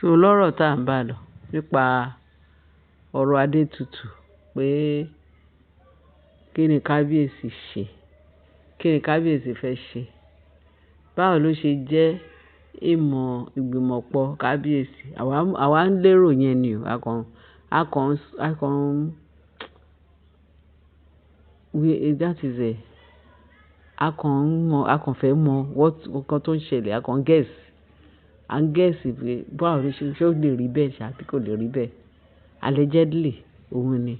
So lọ́rọ̀ tá à ń bá lọ nípa ọ̀rọ̀ Adétutù pé kí ni kábíyèsí ṣe? Kí ni kábíyèsí fẹ́ ṣe? Báwo ló ṣe jẹ́ ìmọ̀ ìgbìmọ̀pọ̀ kábíyèsí? Àwa ń lérò yẹn ni o. A kàn, a kàn, we, that is it. A kàn ń mọ̀, a kàn fẹ́ mọ̀ what nǹkan tó ń ṣẹlẹ̀. A kàn guess. A ń guess pé báwo ló ṣe, ṣé ó lè rí bẹ́ẹ̀ ṣá àbí kò lè rí bẹ́ẹ̀. Allegedly, òun ni.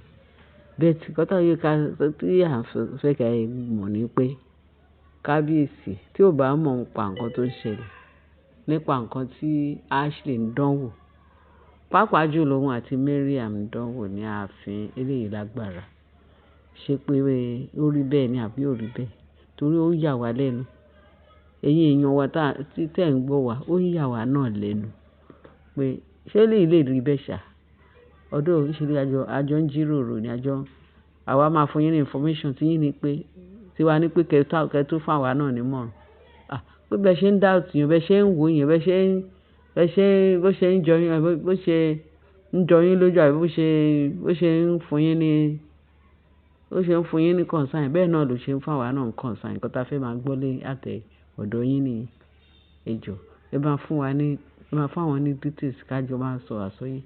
But nǹkan tó yẹ ká, tí à ń fẹ́ kí ẹ mọ̀ ni pé kábíyèsí tí ò bá mọ̀ nípa nǹkan tó ń ṣẹlẹ̀, nípa nǹkan tí Ashley ń dánwò, pàápàá jù lọ òun àti Mariam ń dánwò ní ààfin eléyìí lágbára. Ṣé pé ó rí bẹ́ẹ̀ ni àbí ò rí bẹ́ẹ̀? Torí ó yà wá lẹ́nu. Ẹ̀yin èèyàn wa tá, tí ẹ̀ ń gbọ́ wa, ó ń yà wá náà lẹ́nu pé ṣé eléyìí lè rí bẹ́ẹ̀ ṣá? Although ṣe ni àjọ ń jìròrò ni àjọ. Àwa máa fún yín ní information tí yín ní pé, tí wá ní pé kí ẹ tó fún àwa náà ní ìmọ̀ràn. À, pé bẹ́ẹ̀ ṣe ń doubt yẹn, bẹ́ẹ̀ ṣe ń wò yẹn, bẹ́ẹ̀ ṣe, bó ṣe ń jọ yín, bó ṣe ń jọ yín lójú àbí bó ṣe ń fún yín ní, bó ṣe ń fún yín ní concern, bẹ́ẹ̀ náà ló ṣe ń fún àwa náà ní concern. Nǹkan tí a fẹ́ máa gbọ́ lé àtẹ ọ̀dọ̀ yín ní ẹ jọ̀. Ẹ máa fún wa ní, ẹ máa fún àwọn ní details ká jọ máa sọ àsọyé.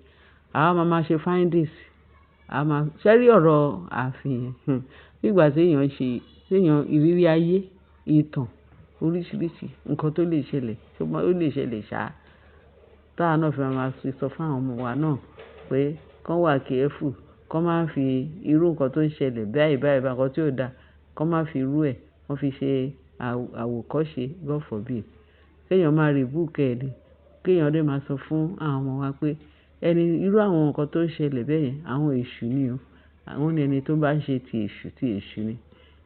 Àwa máa máa ṣe findings. A máa ṣé rí ọ̀rọ̀ ààfin yẹn. Bí ìgbà tí èèyàn ṣe, tí èèyàn ìrírí ayé, ìtàn oríṣiríṣi nǹkan tó lè ṣẹlẹ̀, ó lè ṣẹlẹ̀ ṣá. Táwa náà fi máa fi sọ fún àwọn ọmọ wa náà pé kí wọ́n wà careful, kí wọ́n má fi irú nǹkan tó ń ṣẹlẹ̀ báyìí báyìí báyìí, nǹkan tí ò da, kí wọ́n má fi irú ẹ, wọ́n fi ṣe àwòkọ́ṣe, God forbid. Kí èèyàn máa rebuke ẹ ni. Kí èèyàn lè máa sọ fún àwọn ọmọ wa pé ẹni, irú àwọn nǹkan tó ń ṣẹlẹ̀ bẹ́ẹ̀ yẹn, àwọn èṣù ni o. Àwọn ní ẹni tó bá ṣe ti èṣù, ti èṣù ni.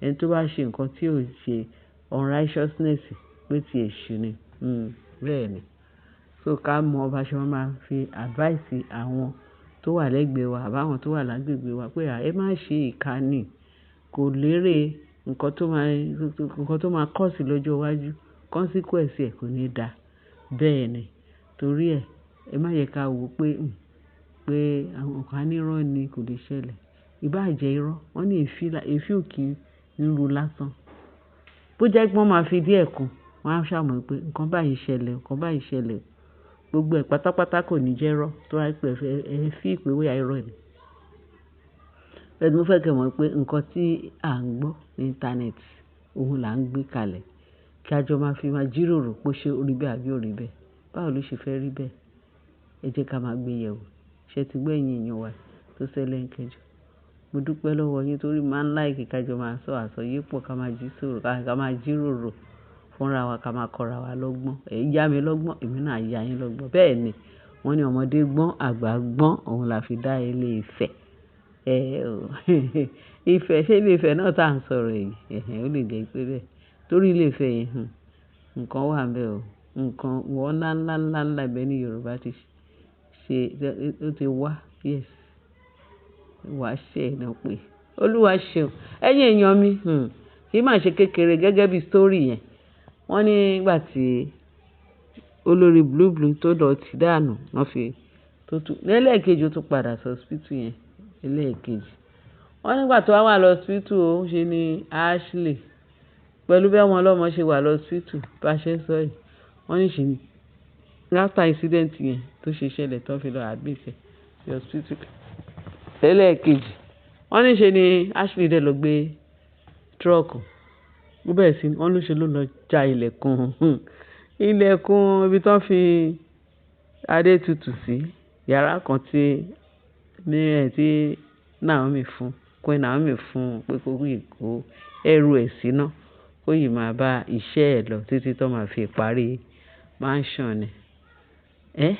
Ẹni tó bá ṣe nǹkan tí ò ṣe unrighteousness pé ti èṣù ni. Bẹ́ẹ̀ ni. So ká mọ̀ bá ṣe máa fi advice àwọn tó wà lẹ́gbẹ̀ẹ́ wa àbí àwọn tó wà lágbègbè wa pé à, ẹ má ṣe ìkà ni. Kò lérè nǹkan tó máa cause lọ́jọ́ iwájú, consequence ẹ̀ kò ní dà. Bẹ́ẹ̀ ni. Torí ẹ, ẹ má yẹ ká wò pé, pé àwọn kan ní irọ́ ni kò lè ṣẹlẹ̀. Ìbá jẹ́ irọ́. Wọ́n ní èéfín ò kí ń ru lásán. Bó jẹ́ pé wọ́n máa fi díẹ̀ kún, wọ́n á ṣà mọ̀ pé nǹkan báyìí ṣẹlẹ̀, nǹkan báyìí ṣẹlẹ̀. Gbogbo ẹ̀ pátápátá kò ní jẹ́ irọ́ tó bá jẹ́ pé ẹ feel pé bóyá irọ́ ni. But mo fẹ́ kí ẹ mọ̀ pé nǹkan tí à ń gbọ́ ní internet, òun là ń gbé kalẹ̀. Kí a jọ máa fi máa jìròrò pé ṣé ó rí bẹ́ẹ̀ àbí ò rí bẹ́ẹ̀. Báwo ló ṣe fẹ́ rí bẹ́ẹ̀? Ẹ jẹ́ ká máa gbé yẹ̀wò. Ṣé ẹ ti gbọ́ ẹ̀yin èèyàn wa tó ṣẹlẹ̀ ń kẹjọ? Mo dúpẹ́ lọ́wọ́ yín torí máa ń like ká jọ máa sọ àsọyé pọ̀, ká máa jí sọ̀rọ̀, ká máa jìròrò fúnra wa, ká máa kọ́ra wa lọ́gbọ́n. Ẹ yá mi lọ́gbọ́n, èmi náà yá yín lọ́gbọ́n. Bẹ́ẹ̀ ni. Wọ́n ní ọmọdé gbọ́n, àgbà gbọ́n, òun la fi dá ilé Ifẹ̀. Ẹ o. Ifẹ̀, ṣé ilé Ifẹ̀ náà tá à ń sọ̀rọ̀ yìí? Ẹ̀hẹn, ó lè jẹ́ pé bẹ́ẹ̀. Torí ilé Ifẹ̀ yẹn, nǹkan wà níbẹ̀ o. Nǹkan wọ́n ńlá, ńlá, ńlá, ńlá ibẹ̀ ní Yorùbá ti ṣe, ó ti wá. Yes. Wá ṣe ẹ náà pé. Olúwa ṣeun. Ẹ̀yin èèyàn mi, kì í má ṣe kékeré gẹ́gẹ́ bí story yẹn. Wọ́n ní nígbà tí olórí Blue Blue tó lọ ti dànù, wọ́n fi tó tú. Ní ẹlẹ́ẹ̀kejì ó tún padà sí hospital yẹn. Ẹlẹ́ẹ̀kejì. Wọ́n nígbà tó wà lọ hospital ó ṣe ni Ashley pẹ̀lú bí ọmọ ọlọ́mọ ṣe wà lọ hospital bá ṣe ń sọ yìí. Wọ́n ní ṣe ni after incident yẹn tó ṣe ṣẹlẹ̀ tó fi lọ admit ẹ sí hospital. Ẹlẹ́ẹ̀kejì. Wọ́n ní ṣe ni Ashley dẹ̀ lọ gbé truck. Ó bẹ̀rẹ̀ sí ní, wọ́n ló ṣe ló lọ já ilẹ̀kùn, ilẹ̀kùn ibi tí wọ́n fi Adétutù sí. Yàrá kan tí, ní ẹ̀ tí Naomi fún, Queen Naomi fún pé kó rí kó ẹrù ẹ̀ síná, kó yìí máa bá iṣẹ́ ẹ lọ títí tó máa fi parí mansion ni. Ẹ́!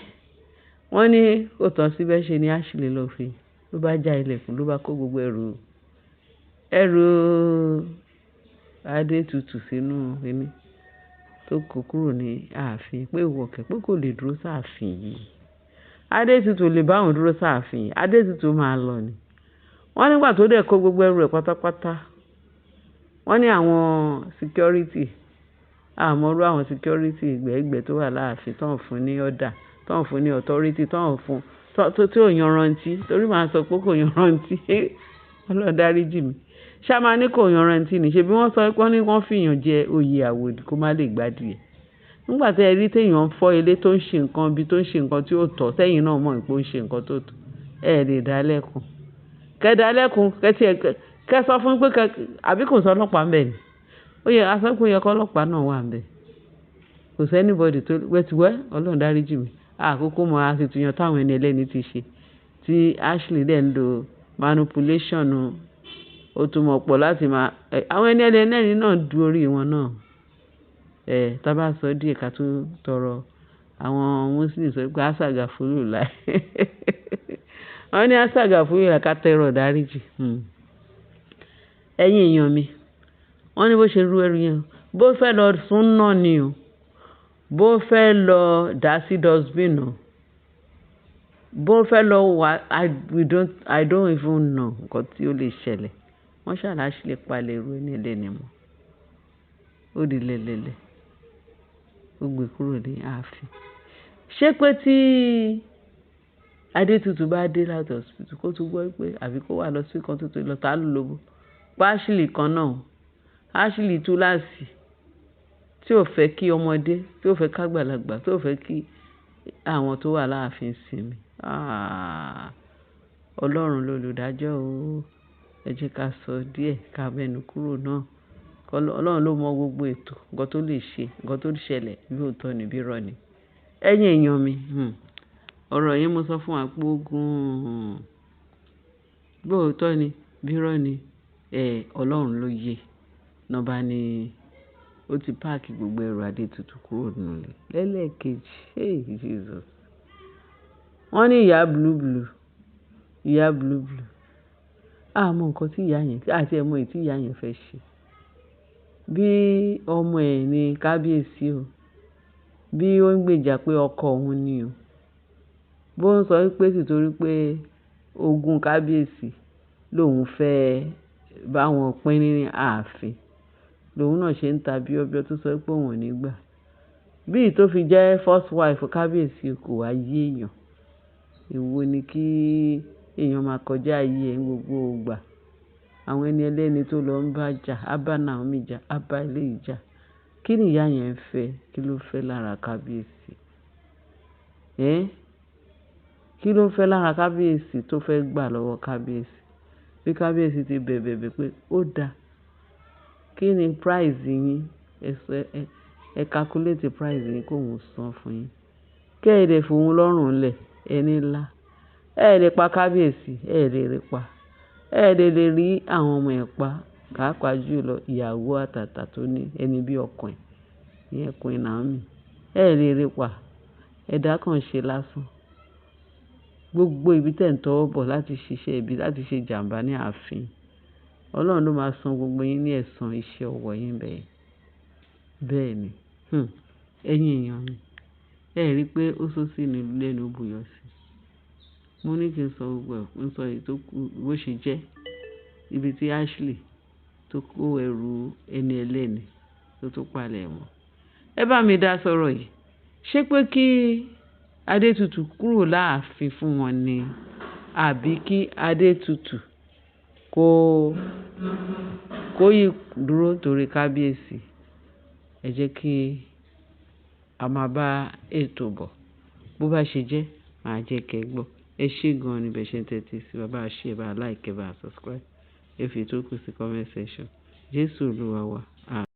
Wọ́n ní kó tán síbẹ̀ ṣe ni Ashley lọ fi, ló bá já ilẹ̀kùn, ló bá kó gbogbo ẹrù Adétutù sínú kíní tó kó kúrò ní ààfin pé ìwọ kẹ̀ pé kò lè dúró sáàfin yìí. Adétutù ò lè bá òun dúró sáàfin yìí. Adétutù máa lọ ni. Wọ́n nígbà tó dẹ̀ kó gbogbo ẹrù ẹ̀ pátápátá, wọ́n ní àwọn security, àmọ́rú àwọn security ìgbẹ́gbẹ́ tó wà láàfin tó ń fún ní order Tán fún ní authority, tán fún, tó tí ò yanrantí. Torí màá sọ pé kò yanrantí. Ọlọ́run dáríjì mí. Ṣá máa ní kò yanrantí ni. Ṣé bí wọ́n sọ pé wọ́n ní wọ́n fi èèyàn jẹ oyè àwòdì kó má lè gbádìẹ. Nígbà tí ẹ rí tí èèyàn ń fọ́ ilé tó ń ṣe nǹkan bí tó ń ṣe nǹkan tí ó tọ́, tẹ́yìn náà mọ̀ pé ó ń ṣe nǹkan tó tọ́, ẹ lè dá lẹ́kun. Kẹ́ dá lẹ́kun, kẹ́ tí ẹ kẹ́ sọ fún pé kẹ́, àbí kò sọ ọlọ́pàá ńbẹ̀ ni. Ó yẹ, a sọ pé ó yẹ kó ọlọ́pàá náà wà ńbẹ̀. Kò sí anybody tó, well, Ọlọ́run dáríjì mí. Àkókò mọ akitiyan táwọn ẹni ẹlẹ́ni ti ṣe. Tí Ashley dẹ̀ ń lo manipulation, ó tún mọ̀ pọ̀ láti máa, àwọn ẹni ẹlẹ́ni náà du orí wọn náà. Tí a bá sọ díẹ̀ ká tó tọrọ, àwọn Muslim sọ pé Astaghfirullah. Wọ́n ní Astaghfirullah ká tọrọ ìdáríjì. Ẹ̀yin èèyàn mi, wọ́n ní bó ṣe rú ẹrù yẹn, bó fẹ́ lọ sún náà ni o. Bó fẹ́ lọ dà sí dustbin o. Bó fẹ́ lọ wá, I don't even know nǹkan tí ó lè ṣẹlẹ̀. Wọ́n ṣà ní Ashley palẹ̀ ẹrù ẹni ẹlẹ́ni mọ́. Ó di lẹ́lẹ́lẹ́. Ó gbé kúrò ní ààfin. Ṣé pé tí Adétutù bá dé láti hospital kó tún gbọ́ pé àbí kó wà lọ sí kan tó tó lọ tá lóbo. Pé Ashley kan náà, Ashley túláàsì tí ò fẹ́ kí ọmọdé, tí ò fẹ́ ká àgbàlagbà, tí ò fẹ́ kí àwọn tó wà láàfin sinmi. Ah! Ọlọ́run lolùdájọ́ o. Ẹ jẹ́ ká sọ díẹ̀ ká mẹ́nu kúrò náà. Ọlọ́run ló mọ gbogbo ètò, nǹkan tó lè ṣe, nǹkan tó ṣẹlẹ̀ bí òótọ́ ni bí irọ́ ni. Ẹ̀yin èèyàn mi, ọ̀rọ̀ yìí mo sọ fún wa pé ó gùn. Bí òótọ́ ni, bí irọ́ ni, Ọlọ́run ló yé. Lọ́ bá ní ó ti pack gbogbo ẹrù Adétutù kúrò nínú ilé. Lẹ́lẹ́kejì, hey Jesus. Wọ́n ní ìyá blue blue, ìyá blue blue. A mọ nǹkan tí ìyá yẹn, àti ẹ mọ èyí tí ìyá yẹn fẹ́ ṣe. Bí ọmọ ẹ̀ ní kábíyèsí o. Bí ó ń gbèjà pé ọkọ òun ni o. Bó ń sọ wípé títorí pé ogún kábíyèsí lòun fẹ́ bá wọn pín ní ààfin. Lòun náà ṣe ń ta bíọ́bíọ́ tó sọ pé òun ò ní gbà. Bí ì tó fi jẹ́ first wife kábíyèsí kò wá yé èèyàn. Èwo ni kí èèyàn máa kọjá ayé ẹ ní gbogbo ìgbà. Àwọn ẹni ẹlẹ́ni tó lọ ń bá jà, á bá Naomi jà, á bá eléyìí jà. Kí ni ìyá yẹn ń fẹ́? Kí ló fẹ́ lára kábíyèsí? Ẹ́? Kí ló fẹ́ lára kábíyèsí tó fẹ́ gbà lọ́wọ́ kábíyèsí? Bí kábíyèsí ti bẹ̀bẹ̀ pé ó da. Kí ni price yín? Ẹ sọ, ẹ calculate price yín kó òun san fún yín. Kẹ́ ẹ dẹ̀ fún òun lọ́rùn lẹ̀, ẹni ńlá. Ẹ lè pa kábíyèsí, ẹ lè rí pa. Ẹ lè lè rí àwọn ọmọ ẹ̀ pa, pàápàá jùlọ ìyàwó àtàtà tó ní ẹni bí ọkọ ẹ̀, ìyẹn Queen Naomi. Ẹ lè rí pa. Ẹ̀dá kan ṣe lásán. Gbogbo ibi tí ẹ̀ ń tọwọ́ bọ̀ láti ṣiṣẹ́ ibi, láti ṣe ìjàmbá ní ààfin. Ọlọ́run ló máa san gbogbo yín ní ẹ̀san iṣẹ́ ọwọ́ yín bẹ́ẹ̀. Bẹ́ẹ̀ ni. Ẹ̀yin èèyàn mi, ẹ rí pé ó sọ sí ni lẹ́nu ó buyọ̀ sí. Mo ní kí n sọ gbogbo ẹ̀, n sọ èyí tó kù bó ṣe jẹ́. Ibi tí Ashley tó kó ẹrù ẹni ẹlẹ́ni tó tó palẹ̀ mọ́. Ẹ bá mi dá sọ̀rọ̀ yìí. Ṣé pé kí Adétutù kúrò láàfin fún wọn ni? Àbí kí Adétutù kó yí dúró torí kábíyèsí? Ẹ jẹ́ kí a máa bá ètò bọ̀. Bó bá ṣe jẹ́, màá jẹ́ kí ẹ gbọ́. Ẹ ṣé gan-an ní bẹ ṣe ń tẹ́tí sí wa. Bá ṣe, bá like, bá subscribe. Ẹ fi tó kù sí comment section. Jésù Olúwa wa. Àmín.